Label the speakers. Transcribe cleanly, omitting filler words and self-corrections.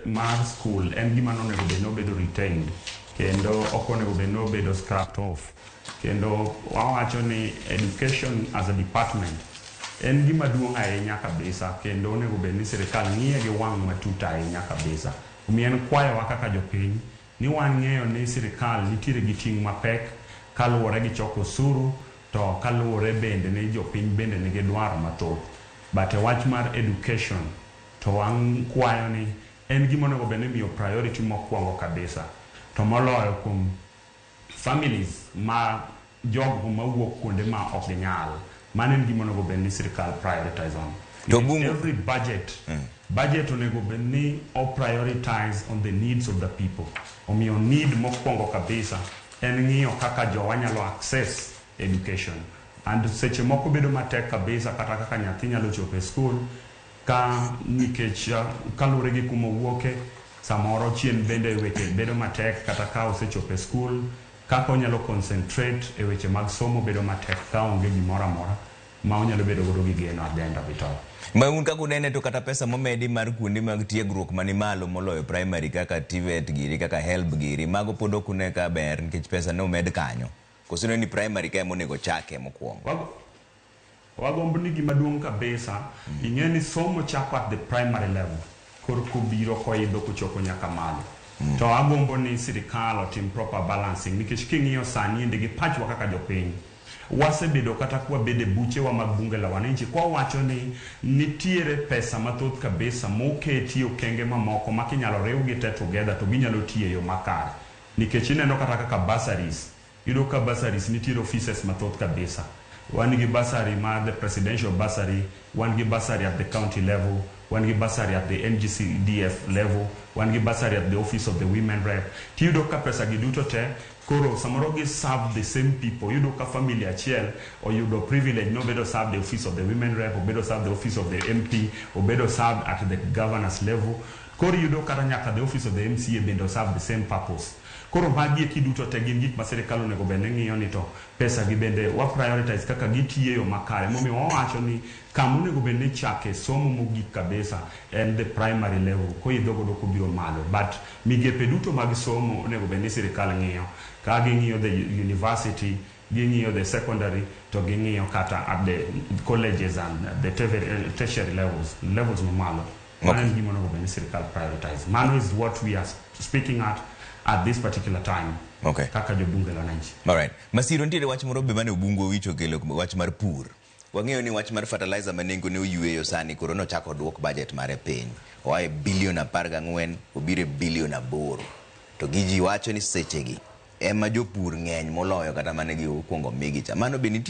Speaker 1: Mar school en gima nonego bed ni obedo retained kendo ok onego bed ni obedo scrapped off. Kendo wawacho ni education as a department en gima duong' ahinya kabisa, kendo onego bed ni sirikal ng'iye gi wang' matut ahinya kabisa. Omiyo en kwayowa kaka jopiny ni wan ng'eyo ni sirikal nitiere gi ting' mapek kaluwore gi choko osuru, to kaluwore bende ni jopiny bende nigi dwaro mathoth. But e wach mar education to wan kwayo ni en gima onego bed ni imiyo priority mokwongo kabisa, to moloyo kuom families ma jogo mawuok kuonde ma ok ginyal. Mano en gima onego bed ni sirikal prioritize on.
Speaker 2: To
Speaker 1: Nikech every budget onego bed ni o prioritize on the needs of the people. Omiyo need mokwongo kabisa en ng'iyo kaka jowa nyalo access education. And seche moko bedo matek kabisa kata kaka nyathi nyalo chopo e school ka nikech kaluwore gi kuma owuoke. Samoro chien bende weche bedo matek, kata ka osechopo e school, kaka onyalo concentrate e weche mag somo bedo matek ka onge gimoro amora ma onyalo bedo godo gi geno at the end of it all.
Speaker 2: Ma un kaka unene, to kata pesa momedi mar kuonde mag tiegruok mani malo moloyo primary, kaka TVET giri, kaka HELB giri, mago pod ok une ka ber nikech pesa ne omed kanyo? Koso ni primary ka ema onego chake mokwongo?
Speaker 1: Wagombo ni gima duong' kabisa, ing'e ni somo chako at the primary level, korka obiro koidho kochopo nyaka malo. To agombo ni sirikal otim proper balancing, nikech king'iyo sani endi gi pachwa kaka jopiny, wasebedo kata kwabedo e buchewa mag bunge la wananchi kwawacho ni nitiere pesa mathoth kabisa moketi e okenge mamoko ma kinyalo riwgi te together to ginyalo tiyo e yo makare. Nikech ineno kata kaka bursaries, iyudo ka bursaries nitiere offices mathoth kabisa. Wan gi bursary mar the presidential bursary, wan gi bursary at the county level, wan gi bursary at the NGCDF level, wan gi bursary at the office of the women rep. Tiyudo ka pesa gi duto te koro samoro gi serve the same people. Iyudo ka family achiel oyudo privilege nobedo serve the office of the women rep, obedo serve the office of the MP, obedo served at the governor's level. Koro iyudo kata nyaka the office of the MCA bende serve the same purpose. Koro magi eki duto te gin gik ma sirikal onego bed ni ng'iyo ni to pesa gi bende wa prioritize kaka gitiyo e yo makare. Momiyo wawacho ni kama onego bed ni ichake somo mogik kabisa en the primary level, koidho godo kobiro malo. But migepe duto mag somo onego bed ni sirikal ng'iyo. Ka ging'iyo the university, ging'iyo the secondary, to ging'iyo kata at the colleges and the tertiary levels mamalo. Mano en gima onego bed ni sirikal prioritize. Mano is what we are speaking at this particular time kaka jobunge la wananchi.
Speaker 2: Alright. Masiro, nitiere wach moro be mane Obungu Owich okelo, wach mar pur. Wang'eyo ni wach mar fertilizer ma nengo ne oyueyo sani koro nochako duok budget mare piny. Oa e bilion 14 obiro e bilion 8. To gi ji wacho ni sechegi ema jopur ng'eny moloyo kata mane gi okuongo migi cha. Mano be nitie.